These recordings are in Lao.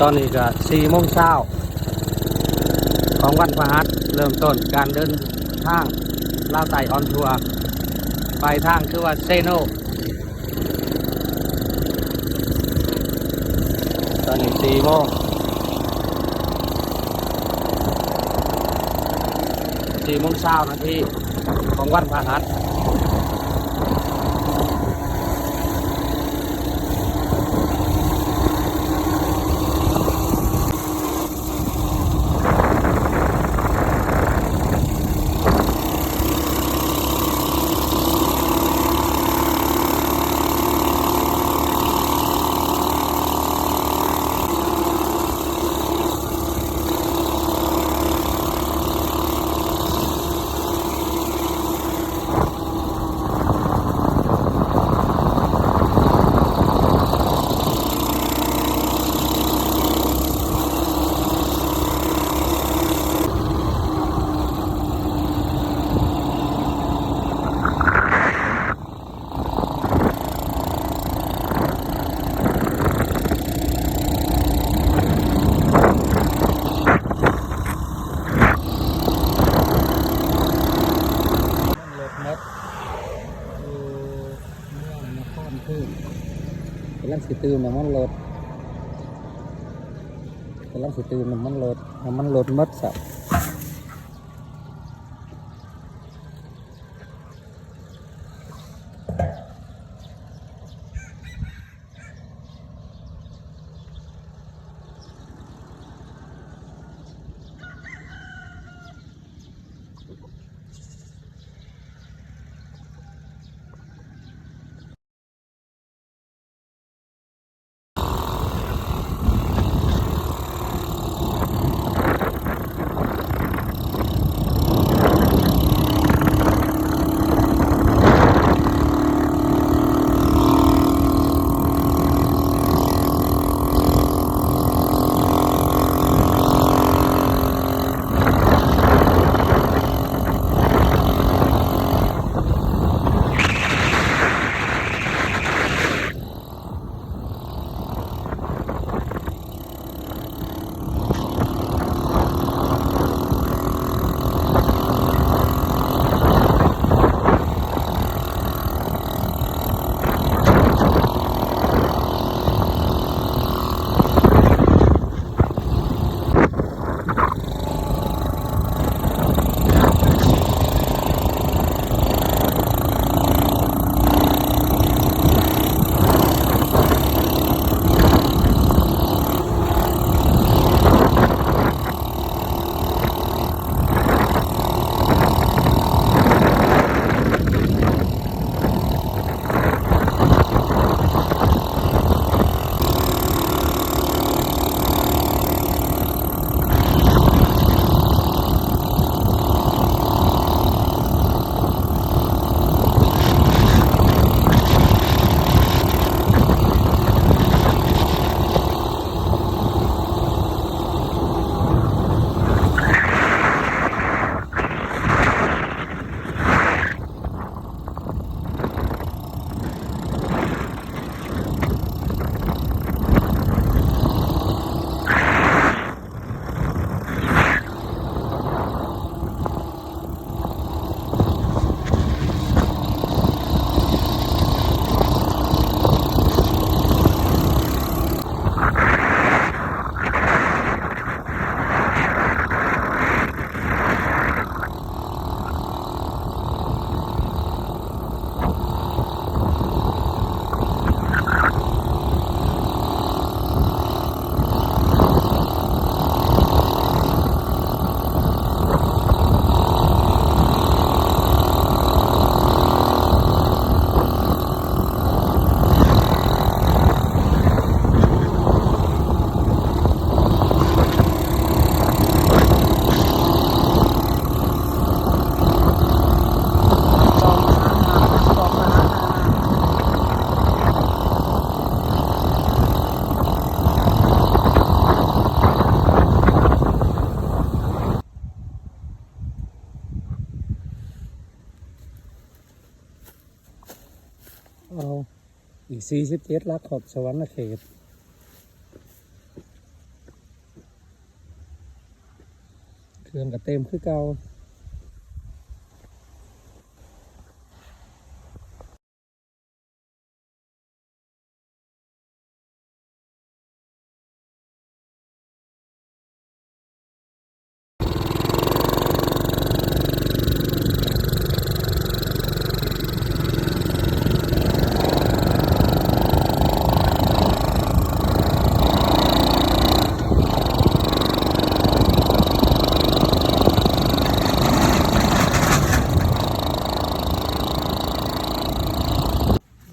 ຕອນນີ້ກໍສີ່ໂມງເຊົ້າຂອງວັນພະຫັດ ເລີ່ມຕົ້ນການເດີນທາງລາວໃຕ້ອອນທົວ ປາຍທາງຄືວ່າເຊໂນ. ຕອນນີ້ສີ່ໂມງ ສີ່ໂມງຊາວນາທີຂອງວັນພະຫັດ. ນ້ຳມັນລົດໝົດ ຢູ່ເມືອງນະຄອນເພິງ ກຳລັງຊິຕື່ມນ້ຳມັນລົດ ກຳລັງຊິຕື່ມນ້ຳມັນລົດ ນ້ຳມັນລົດໝົດຊະ. ເອົາ ອີກສີ່ສິບເຈັດຫຼັກຮອດສະຫວັນນະເຂດ. ເຄື່ອງກໍເຕັມຄືເກົ່າ.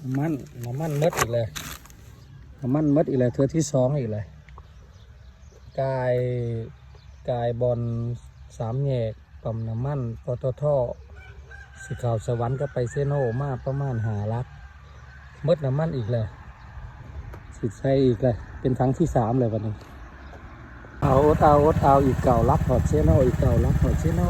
ນ້ຳມັນ ນ້ຳມັນໝົດອີກແລ້ວ ນ້ຳມັນໝົດອີກແລ້ວ ເທື່ອທີສອງອີກແລ້ວ. ກາຍ ກາຍບ່ອນສາມແຍກປ້ຳນ້ຳມັນ ປຕທ ຊິເຂົ້າສະຫວັນກັບໄປເຊໂນ ມາປະມານຫ້າຫຼັກ ໝົດນ້ຳມັນອີກແລ້ວ ຊິໃສ່ອີກແລ້ວ ເປັນຖັງທີສາມແລ້ວບັດນີ້. ເອົາ ອົດເອົາ ອົດເອົາ ອີກເກົ້າຫຼັກຮອດເຊໂນ ອີກເກົ້າຫຼັກຮອດເຊໂນ.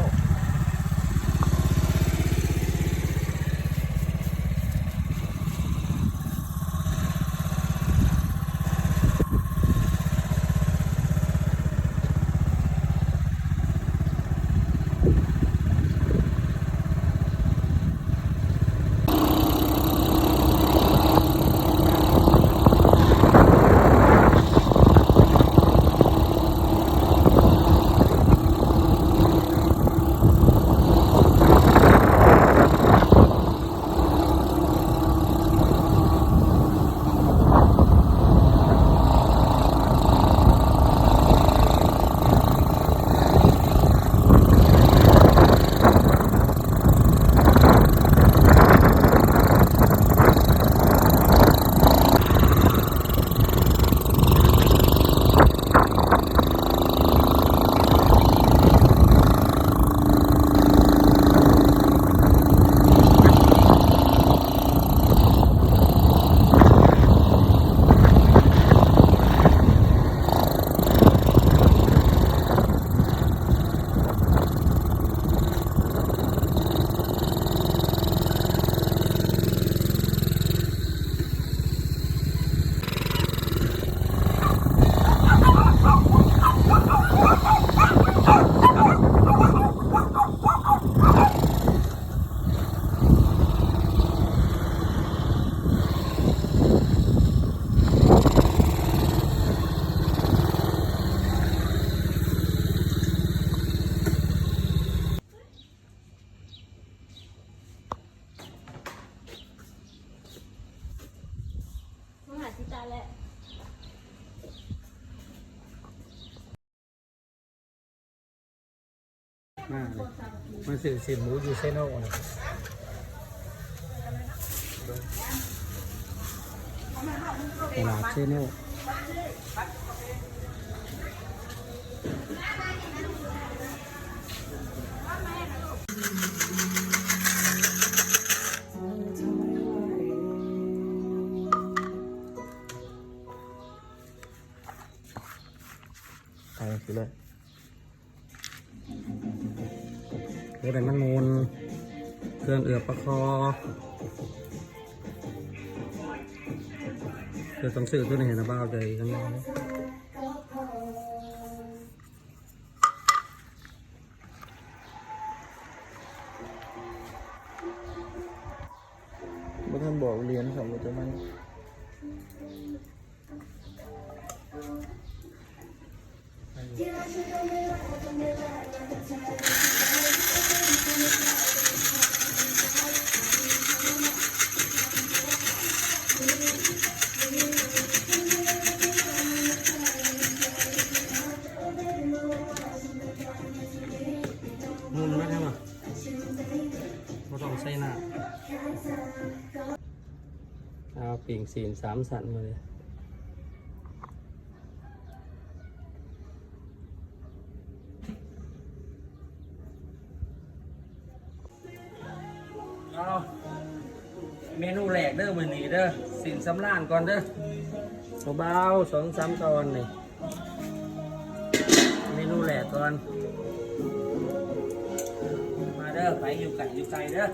ມາເລີຍ ມາຊື້ຊີ້ນໝູຢູ່ເຊໂນນະ ຕະຫຼາດເຊໂນ. ໄປຊິເລີຍ ໂອ້ ໄດ້ມັນໝູນ ເຄື່ອງເອື້ອປາຄໍ່ ເຈົ້າຕ້ອງຊື້ໂຕນີ້ໃຫ້ນະບ່າວ ໃຈຂ້າງໃນ ບໍ່ທັນບອກຫຼຽນເຂົາວ່າຕົວນັ້ນ. ໝູນໄວ້ແລ້ວ ບໍ່ຕ້ອງໃສ່ນ້ຳ. ເອົາ ປີ້ງຊີ້ນສາມຊັ້ນມື້ນີ້ ເອົາ ເມນູແລກເດີມື້ນີ້ເດີ ສິ້ນສຳລານກ່ອນເດີ ຜູ້ບ່າວ ສອງສາມຕອນນີ້. ເມນູແລກກ່ອນ ມາເດີ ໃຜຢູ່ໃກ້ຢູ່ໄກເດີ.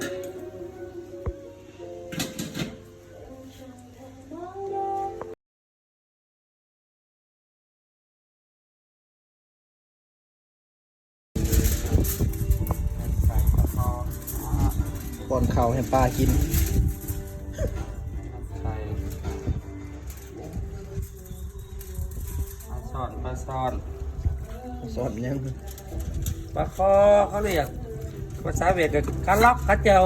ป้อนข้าวให้ปลากิน ใส่ ปลาช่อน ปลาช่อน ปลาช่อนหยัง ปลาคอ เขาเรียก ภาษาเวียดก็กะล็อก เขาเจ้า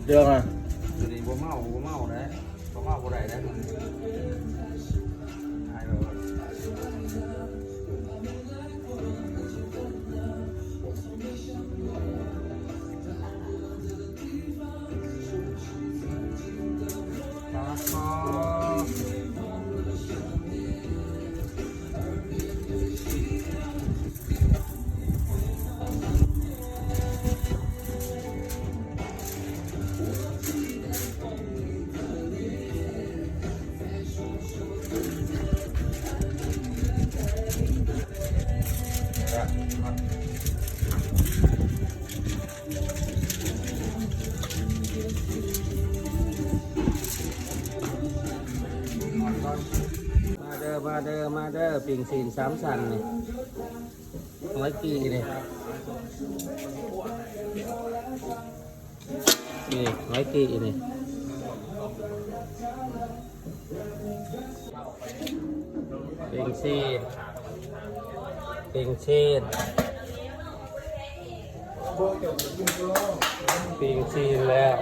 เรื่องอะ ตัวนี้บ่เมา บ่เมาได้ บ่เมาบ่ได้ได้ มาเด้อ มาเด้อ มาเด้อ ปิ้งซี้นสามชั้นนี่ หอยกี้นี่ นี่ หอยกี้นี่ ปิ้งซี้ນ ปิ้งซี้ນ ปิ้งซี้ນแล้ว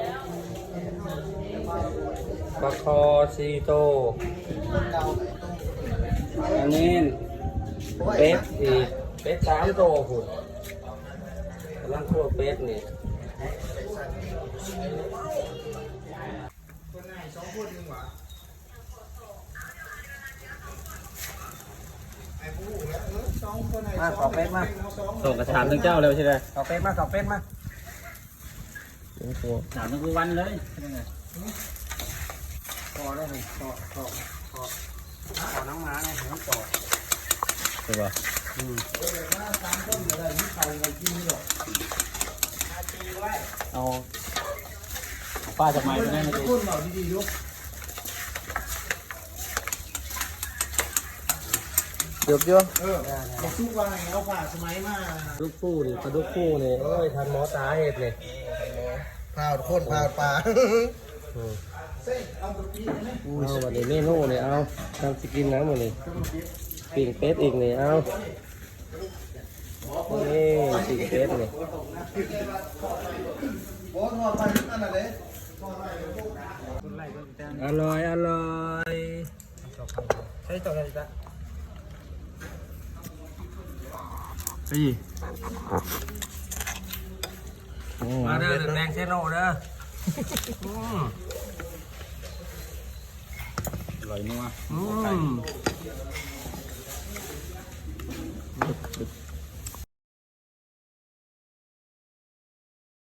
ปลาคอสี่โต อันนี้เป็ดอีก เป็ดสามโตพุ้น กำลังคั่วเป็ดนี่ มา ขอเป็ดมา ส่งกระถามถึงเจ้าเลยใช่ไหม ขอเป็ดมา ขอเป็ดมา ถามถึงวันเลย พอแล้วนี่ พอ พอ พอ ขอน้องม้าหน่อย น้องต่อ ใช่ป่ะ อืม เอา เอาผ้าสะไหมไปนั่นเลย เกือบอยู่ เออ บอกซุกว่าให้เอาผ้าสะไหมมา ลูกฟูนี่ ปลาดุกฟูนี่ โอ้ย ทันหมอตาเฮ็ดนี่ พาคนพาปลา อืม เอา วันนี้เมนูนี่ เอา ทำสิกินนะมื้อนี้ ปิ้งเป็ดอีกนี่ เอา นี่ปิ้งเป็ดนี่ อร่อย อร่อย ใส่ต่อกันจ้ะ เฮ้ย มาเด้อ แดงเซโนเด้อ อืม อร่อยนัว อืม